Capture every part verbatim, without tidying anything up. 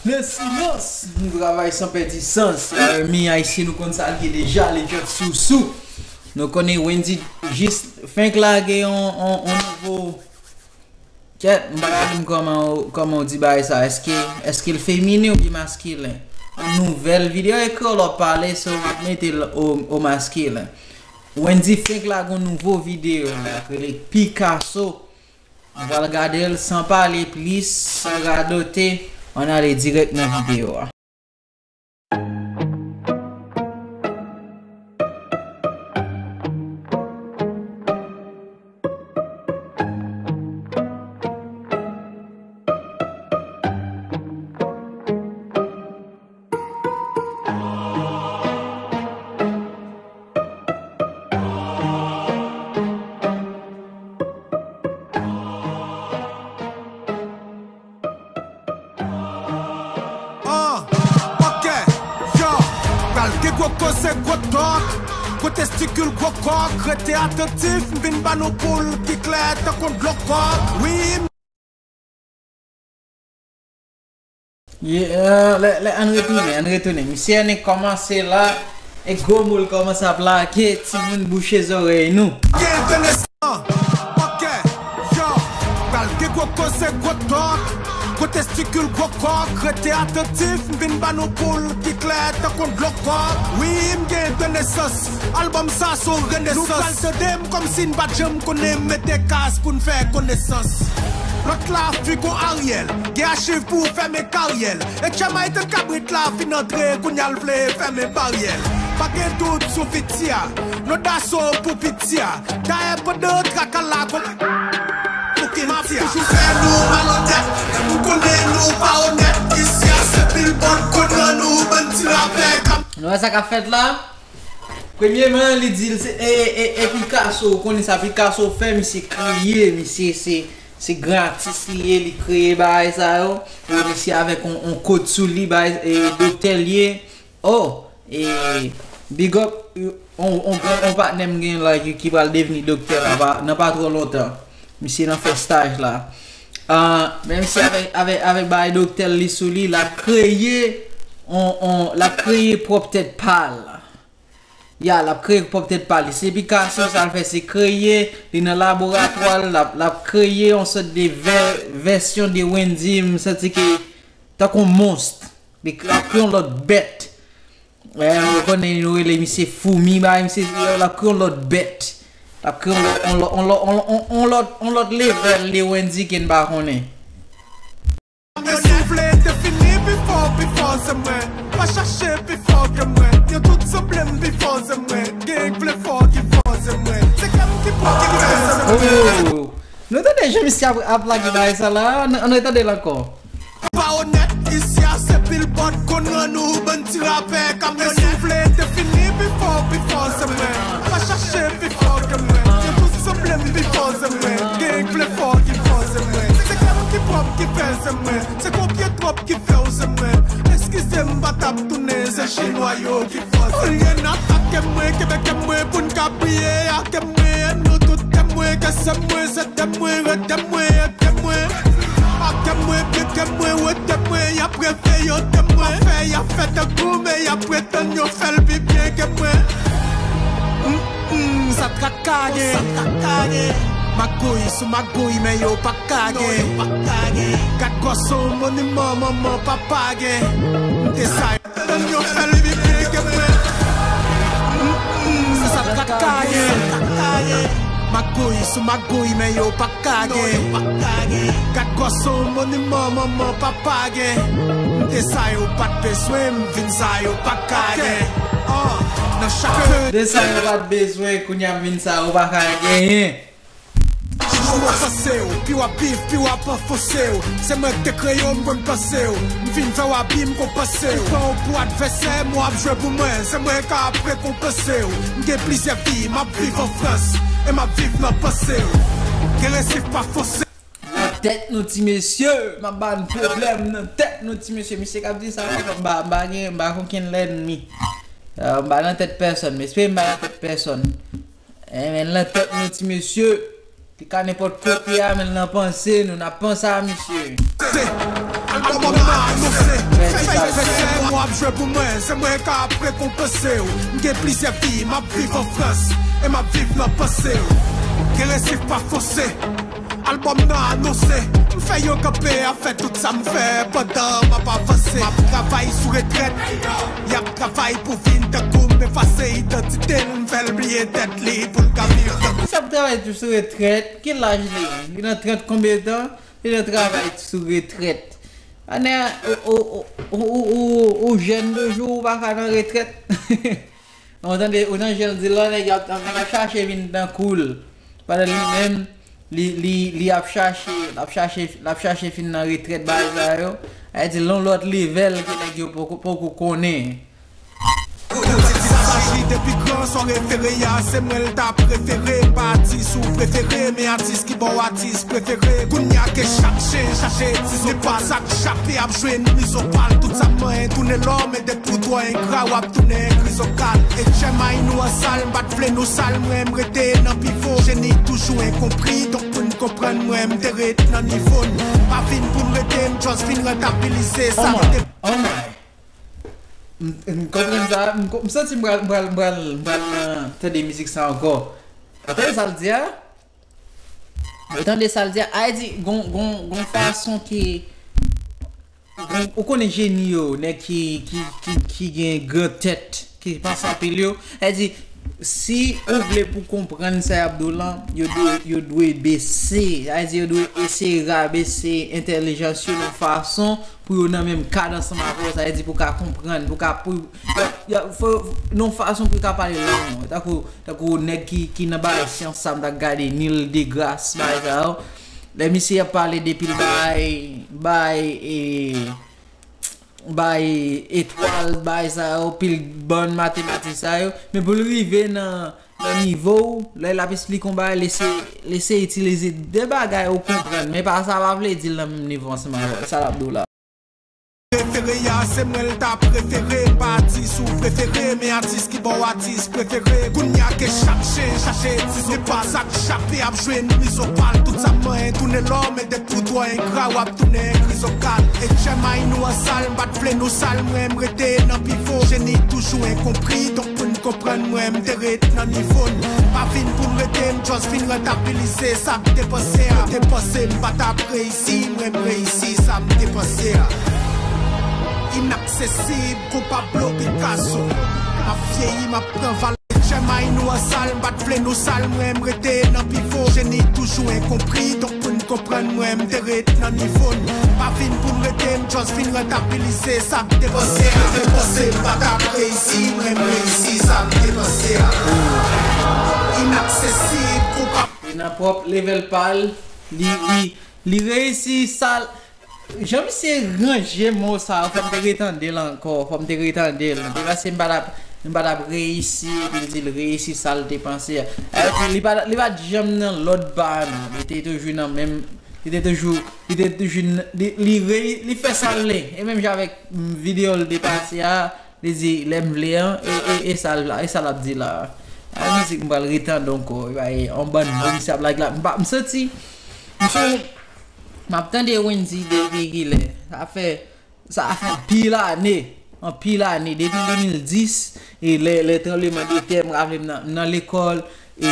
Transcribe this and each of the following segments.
Nan silans, nou travay san pèdi sans. Army Ayisyen, nou konn sa l ye deja, Legend Sousou. Nou konnen Wendyy jis fenk lage yon, yon, yon nouvo. Kèt, m pa ka di m kòman ou, kòman ou di bagay sa. Èske, èske l feminen oubyen maskilen? Yon nouvèl videyo, e kreyòl w ap pale, so w mete l o, o maskilen. Wendyy fenk lage yon nouvo videyo, l rele Picasso. Nou pral gade l san pale plis, san radote. Ann ale dirèk nan videyo a. Ah, ok, yo, pral gen gwo koze, gwo tòk, gwo testikil, gwo kòk, rete atantif, m vin ba nou poul ki klè tankou dlo kòk. Wi, m Ye, euh, lè, lè, ann retounen, ann retounen. Misye annik kòmanse la, e gwo mo l kòmanse ap lage, timoun bouche zòrèy nou. Gen konesans, ok, yo, pral gen gwo koze, gwo tòk, gwo testikil, gwo kòk, rete atantif, m vin ba nou poul ki klè tankou dlo kòk. Wi, m gen konesans, albòm sa se yon renesans. Nou pral tande m kòmsi n pa t janm konnen, mete kas pou n fè konesans. Lòt la, figo Ariel, gen achiv pou fèmen karyè l. E tchèmay tèt kabrit la fin antre, kounye a l vle fèmen baryè l. Pa gen dout sou fiti a, nou daso pou piti a. Dayè pandan traka la, kon pou ki n ti a. M ap toujou fè nou malonèt, m konnen nou pa onèt. Isi a se pil bòt konn nan nou, bann ti rapè k ap Nou wè sa k ap fèt la? Premyeman, li di l se, e, e, e Picasso, ou konnen sa Picasso fè, misye kreye, misye se, se gran atis li ye, li kreye bagay sa yo. E misye avèk on, on kot sou li, bagay, e, doktè l ye. Oh, e, big up, on, on, on, on patnè m gen la ki, ki pral devni doktè la, pa, nan pa twò lontan. Misye nan fè staj la. Ah, men misye avèk, avèk, avèk bagay doktè l li sou li, l ap kreye, on, on, l ap kreye pwòp tèt pa l. Ya, l ap kreye pwòp tèt pa li. Se Picasso, sa l fè, se kreye, li nan laboratwa l, l ap, l ap kreye yon sòt de vè-, vèsyon de Wendyy, m santi ke tankou yon mons. Li k-, l ap kreye yon lòt bèt. Eh, ou konnen yo rele misye foumi, bay misye, l ap kreye yon lòt bèt. L ap kreye yon lòt, yon lòt, yon lòt, yon, yon lòt, yon lòt level de Wendyy ke n pa konnen. Mwen soufle defini pi fò, pi fò se mwen. Pa chache pi fò ke mwen. Yo tout sanble m pi fò se mwen. Gen k vle fò ki fò se mwen. Se kè m ki pran ki fè se mwen. Oh. Nou tande jan misye ap, ap lage bagay sa la, ann, ann retande l ankò. Pa onèt, isi a se pil bòt konn rann ou, bann ti rapè kamyonèt. Mwen soufle defini pi fò, pi fò se mwen. Pa chache pi fò ke mwen. Yo tout sanble m pi fò se mwen. Gen k vle fò ki fò se mwen. Se kè m ki pwòp ki fè se mwen. Se konpye twòp ki fè w se mwen. Eskize m pa t ap tounen, se chinwa yo ki fò se mwen. Olye n atake mwen, kenbe kè mwen pou n ka priye a kè mwen, nou tout temwen, kè se mwen, se temwen, ret temwen, e temwen. A temwen, byen temwen, wè temwen, y ap reve yo temwen. Fè y ap fè tankou, men y ap pretann yo fè l pi byen ke mwen. Mm, mm, sa traka gen. Magouy sou magouy, men yo pa ka gen. Gad gwòso moniman, manman, papa gen. M te sa yo. Tann yo fè l pi byen ke mwen. Mm, mm, se sa traka ye. Magouy sou magouy, men yo pa ka gen. Gad gwòso moniman, manman, papa gen. M te sa yo pa t bezwen, m vin sa yo pa ka gen. Ah, nan chak. De sa yo pa t bezwen, kounye a m vin sa yo pa ka genyen. Pi w ap panse w, pi w ap viv, pi w ap anfonse w. Se mwen k te kreye w, m konn panse w. M vin fè w abi, m konpanse w. Ki pran w pou advèsè, m w ap jwe pou mwen. Se mwen k ap rekonpanse w. M gen plizyè vi, m ap viv an Frans. E m ap viv nan panse w. Gen resif pa fonse. Nan tèt nou ti mesye, m ap ba n pwoblèm nan tèt nou ti mesye. Misye k ap di sa, m pa, m pa gen, m pa gen okenn lènmi. Euh, m pa nan tèt pèsonn, m espere m pa nan tèt pèsonn. Eh, men l nan tèt nou ti mesye. Li ka nenpòt kote a, men l nan panse nou, n ap panse a misye. Albòm nan anonse. Jwe pou mwen, se mwen k ap rekonpanse w. M gen plizyè vi, m ap viv an Frans, e m ap viv nan panse w. Gen resif pa fonse, albòm nan anonse. M fè yo kanpe a fè tout sa m fè pandan m ap avanse. M ap travay sou retrèt, y ap travay pou vin tankou m efase idantite l, m fè l bliye tèt li pou l ka viv tankou. Sa ap travay sou retrèt, ki laj li? Li nan trant konbyen tan? Li nan travay sou retrèt. Anè, ou, ou, ou, ou, ou, ou jèn toujou, ou pa ka nan retrèt. Ou tande, ou nan jèn di la, nèg ap, nèg ap chache vin tankou l. Pandan li menm, li, li, li ap chache, l ap chache, l ap chache fin nan retrèt bagay sa yo. Sa vle di l yon lòt level ke nèg yo poko, poko konnen. Sa ki depi gran son refere a, se mwen l ta prefere. M pa atis ou prefere, men atis ki ba w atis prefere. Kounye a ke chache, chache ti zopal, sa k chape ap jwenn rizopal. Tout sa m manyen tounen lò, men depi w twò engra, w ap tounen krizokal. E chèmay nou an sal, m pa t vle nou sal, mwen m rete nan pivo. Jeni toujou enkonpri, donk pou n konprann mwen, m te ret nan nivo n. M pa vin pou m rete, m just vin rantabilize sa. Oh my, oh my. M, m konprann sa, m ko-, m santi m pral, m pral, m pral, m pral, euh, tande mizik sa ankò. Ou tande sa l di a? Ou tande sa l di a? Sa vle di, gon, gon, gon fason ki, gon, ou konnen jeni yo, nèg ki, ki, ki, ki gen gran tèt, ki panse anpil yo. Sa vle di, si ou vle pou konprann sa y ap di w lan, yo dwe, yo dwe bese. Sa vle di, yo dwe eseye rabese entèlijans yo nan fason pou yo nan menm kad ansanm avè w, sa vle di pou ka konprann, pou ka, pou, y a, y a, fò, nan yon fason pou yo ka pale lang ou. Tankou, tankou nèg ki, ki nan bagay syans sa, m t ap gade Neil deGrasse, bagay sa yo. Lè misye ap pale depi l bay, bay, e, bay etwal, bay sa yo, pil bann matematik sa yo. Men pou l rive nan, nan nivo w, lè l ap esplike yon bagay, l eseye, l eseye itilize de bagay ou konprann, men pa sa pa vle di l nan menm nivo ansanm avè w. Sa l ap di w la. Prefere a, se mwen l ta prefere. M pa atis ou prefere, men atis ki ba w atis prefere. Kounye a ke chache, chache ti zopal, sa k chape ap jwenn rizopal. Tout sa m manyen tounen lò, men depi w twò engra, w ap tounen krizokal. E chèmay nou an sal, m pa t vle nou sal, mwen m rete nan pivo. Jeni toujou enkonpri, donk pou n konprann mwen, m te ret nan nivo n. M pa vin pou m rete, m just vin rantabilize sa k te panse a. Yo te panse m pa t ap reyisi, mwen m reyisi sa m te panse a. Inaksesib, kou Pablo Picasso. M ap vyeyi, m ap pran valè. Chèmay nou an sal, m pa t vle nou sal, mwen m rete nan pivo. Jeni toujou enkonpri, donk pou n konprann mwen, m te ret nan nivo n. M pa vin pou m rete, m just vin rantabilize sa k te panse a. Yo te panse m pa t ap reyisi, mwen m reyisi sa m te panse a. Inaksesib, kou pa. E nan pwòp level pa l, li, li, li reyisi sa l. Jan misye ranje mo sa yo, fò m te retande l ankò, fò m te retande l. Paske m pa t ap, m pa t ap reyisi, epi l di l reyisi sa l te panse a. Epi li pa, li pa t janm nan lòd pa a, non. Li te toujou nan menm, li te toujou, li te toujou n-, li, li reyi-, li fè sa l vle. E menm jan avèk, mm, videyo l te pase a, li di, "Lè m vle an," e, e, e sa l, e sa l ap di la. A, mizik m pral retande ankò, e bay, on bann moun misye ap like la. M pa, m santi, m sou, m ap tande Wendy depi kilè. Sa fè, sa fè anpil ane, anpil ane, depi de mil dis, e lè, lè tranbleman de tè, m raple m nan, m nan lekòl, e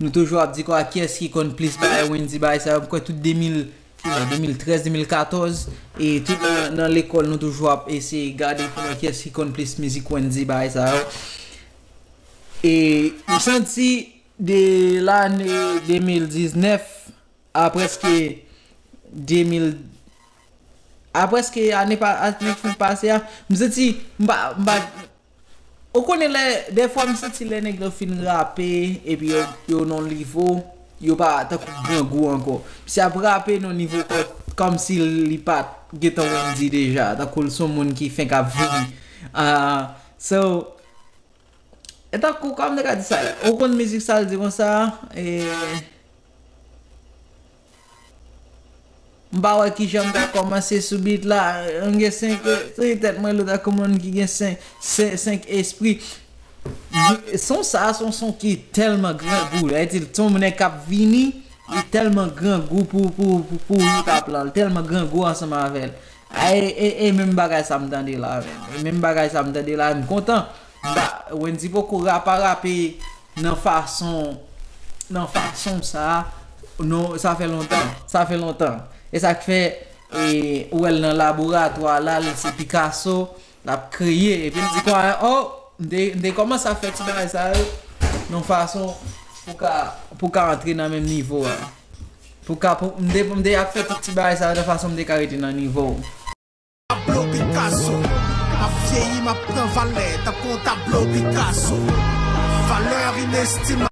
nou toujou ap di kwa kiyès ki konn plis bagay Wendy bagay sa yo, m kwè tout de mil, de mil trèz, de mil katòz, e tout nan, nan lekòl nou toujou ap eseye gade pou wè kiyès ki konn plis mizik Wendy bagay sa yo. E m santi de lane de mil diznèf a prèske de mil, a prèske ane pa, ane ki fin pase a, m santi, m pa, m pa, ou konnen lè, dèfwa m santi lè nèg yo fin rape, epi yo, yo nan nivo, yo pa tankou grangou ankò. Misye ap rape nan nivo kò, kòmsi li pa t gentan Wendy deja, tankou l se yon moun ki fenk ap vini. Ah, so, e tankou, kòman m te ka di sa? Ou konn mizik sa l di konsa, e, m pa wè kijan m ta kòmanse sou beat la. M gen senk, se tèt mwen lou tankou moun ki gen senk, senk, senk espri. Son sa, se yon son ki tèlman grangou. Sa vle di, se yon moun k ap vini, li tèlman grangou pou, pou, pou, pou hip hop lan. Li tèlman grangou ansanm avè l. E, e, e menm bagay sa m tande la, menm. E menm bagay sa m tande la, m kontan. M pa, Wendy poko rap a rape nan fason, nan fason sa. Non, sa fè lontan. Sa fè lontan. E sa k fè, e, ou wè l nan laboratwa la, l se Picasso, l ap kreye. Epi l di kwa, oh, m te, m te kòmanse ap fè ti bagay sa yo nan fason pou ka, pou ka antre nan menm nivo a. Pou ka, pou, m te, m te ap fè tout ti bagay sa yo nan fason m te ka rete nan nivo. Pablo Picasso. M ap vyeyi, m ap pran valè tankou yon tablo Picasso. Valè inestimab.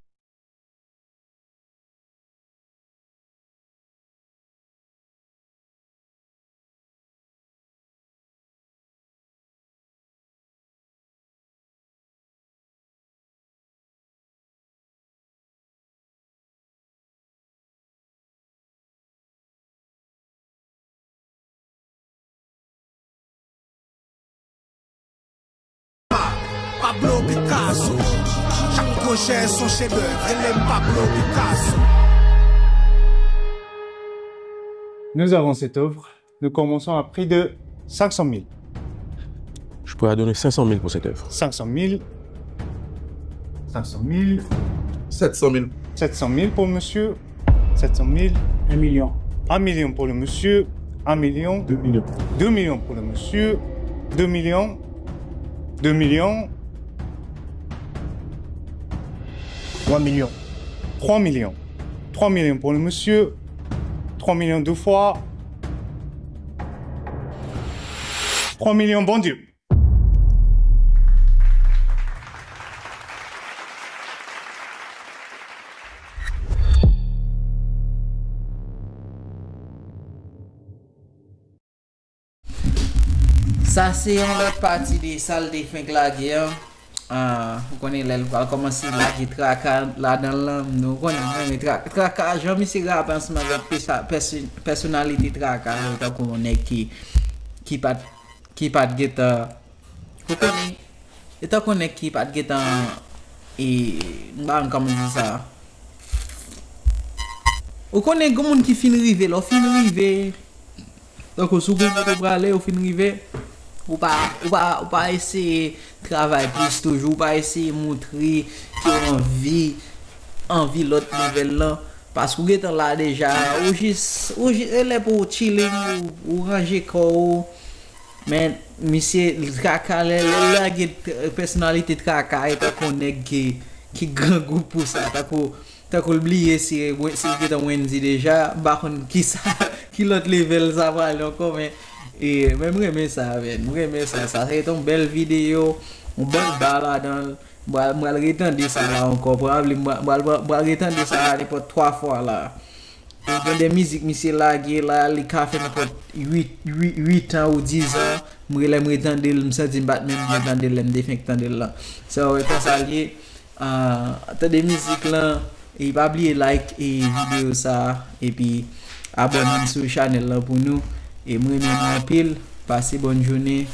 Pablo Picasso. Chak pwojè se yon chedèv, rele m Pablo Picasso. Nous avons cette œuvre. Nous commençons à prix de cinq cent mille. Je pourrais donner cinq cent mille pour cette œuvre. Cinq cent mille. Cinq cent mille. Sept cent mille. Sept cent mille pour le monsieur. Sept cent mille. Un million. Un million pour le monsieur. Un million. Deux millions. Deux millions pour le monsieur. Deux millions. Deux millions. Trois millions. Trois millions. Trois millions pour le monsieur. Trois millions deux fois. Trois millions, bon Dieu. Sa se yon lòt pati de sa l te fenk lage an. Ah, ou konnen lè l pral kòmanse lage traka ladan l lan, nou konnen, mwen renmen tra-, traka, jan misye rape ansanm avèk pesa-, pèso-, pèsonalite traka yo, tankou yon nèg ki, ki pa t, ki pa t gentan, ou konnen, e tankou yon nèg ki pa t gentan, e, m pa konn kòman di sa. Ou konnen, gen moun ki fin rive, lè w fin rive, tankou si w gen kote w prale, ou fin rive, ou pa, ou pa, ou pa eseye travay plis toujou, ou pa eseye montre ke w anvi, anvi lòt level lan, paske w gentan la deja, ou jis, ou jis, e lè pou w chilling, ou, ou ranje kò w, men misye traka, lè, lè l lage t-, pèsonalite traka, e tankou yon nèg ki, ki grangou pou sa, tankou Tankou l bliye si, si l gentan Wendy deja, m pa konn kisa, ki lòt level sa pral ankò, men, e, men m renmen sa, men, m renmen sa, sa se te yon bèl videyo, yon bèl ba ladan l, m pral, m pral retande sa la ankò, probably, m pral, m pral, m pral retande sa la nenpòt twa fwa la. E gen de mizik misye lage la, li ka fè nenpòt uit, uit, uit an ou diz an, m re-, lè m retande l, m santi m pa t menm byen tande l, lè m te fenk tande l lan. So, e konsa l ye. Ah, tande mizik lan, e pa bliye like e videyo sa, epi abòne sou chanèl lan pou nou, e m renmen nou anpil, pase bòn jounen,